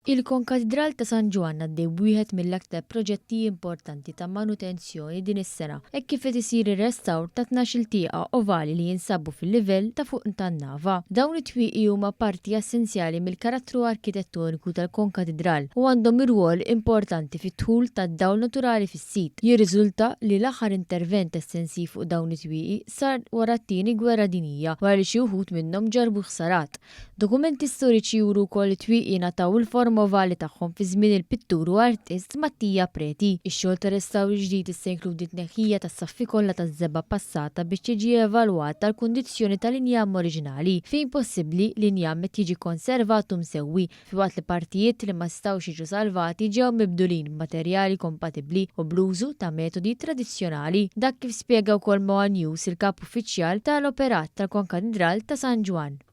Il-Konkatidral ta' San Ġwann għaddej b'wieħed mill-aktar proġetti importanti ta' manutenzjoni din is-sena hekk kif qed isir ir-restawr ta' 12-il tieqa ovali li jinsabu fil-livell ta' fuq tan-nava. Dawn it-twieqi huma parti essenzjali mill-karattru arkitettoniku tal-Konkatidral u għandhom irwol importanti fid-dħul tad-dawl naturali fis-sit. Jirriżulta li l-aħħar intervent estensiv fuq dawn it-twieqi sar wara t-Tieni Gwerra Dinjija wara li xi wħud minnhom ġarrbu ħsarat. Dokumenti storiċi juru wkoll li t-twieqi ngħataw il-forma ovali tagħhom fi żmien il-pittur u artist Mattia Preti. Ix-xogħol ta' restawr ġdid issa jinkludi t-tneħħija tas-saffi kollha taż-żebgħa passata biex tiġi evalwata l-kundizzjoni tal-injam oriġinali. Fejn possibbli, l-injam qed jiġi konservat u msewwi, filwaqt li partijiet li ma setgħux jiġu salvati ġew mibdulin b'materjali kompatibbli u bl-użu ta' metodi tradizzjonali. Dak kif spjega wkoll ma' one News il-Kap Uffiċjal tal-Operat tal-Konkatidral ta' San Ġwann.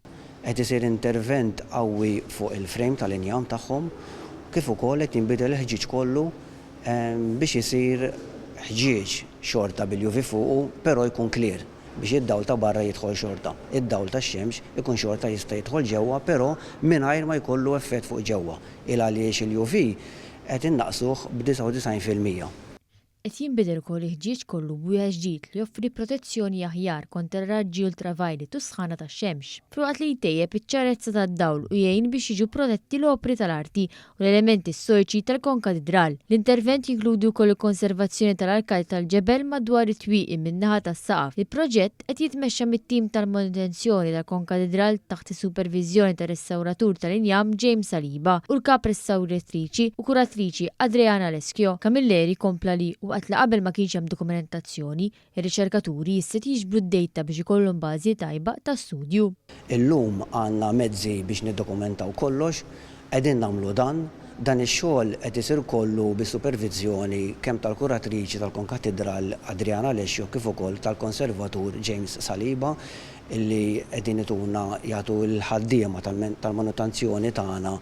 Qed isir intervent qawwi fuq il-frame tal-injam tagħhom kif ukoll qed jinbidel il-ħġieġ kollu biex isir ħġieġ xorta bil-UV fuqu però jkun clear biex id-dawl ta' barra jidħol xorta. Id-dawl tax-xemx ikun xorta jista' jidħol ġewwa però mingħajr ma jkollu effett fuq ġewwa il għaliex il-UV qed innaqqsuh b'99%. Qed jinbidel ukoll il-ħġieġ kollu b'wieħed ġdid li joffri protezzjoni aħjar kontra r-raġġi ultraviolet u s-sħana tax-xemx, filwaqt li jtejjeb iċ-ċarezza tad-dawl u jgħin biex jiġu protetti l-opri tal-arti u l-elementi storiċi tal-Konkatidral. L-intervent jinkludi wkoll il-konservazzjoni tal-arkati tal-ġebel madwar it-twieqi min-naħa tas-saqaf. Il-proġett qed jitmexxa mit-tim tal-manutenzjoni tal-Konkatidral taħt is-superviżjoni tar-restawratur tal-injam James Saliba u l-kap restawratriċi u kuratriċi Adriana Leschio. Camilleri kompla li, waqt li qabel ma kienx hemm dokumentazzjoni, ir-riċerkaturi issa qed jiġbru d-dejta biex ikollhom bażi tajba ta' studju. Illum għandna mezzi biex niddokumentaw kollox, qegħdin nagħmlu dan. Dan ix-xogħol qed isir kollu bis-superviżjoni kemm tal-kuratriċi tal-Konkatidral Adriana Alessio kif ukoll tal-konservatur James Saliba li qegħdin ituna jagħtu lill-ħaddiema tal-manutanzjoni tagħna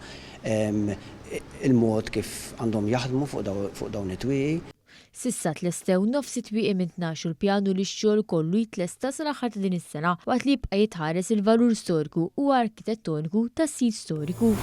il-mod kif għandhom jaħdmu fuq dawn it-twieqi. S'issa tlestew nofs it-twieqi minn 12 u l-pjan hu li x-xogħol kollu jitlesta sal-aħħar ta' din is-sena waqt li jibqa' jitħares il-valur storiku u arkitettoniku tas-sit storiku.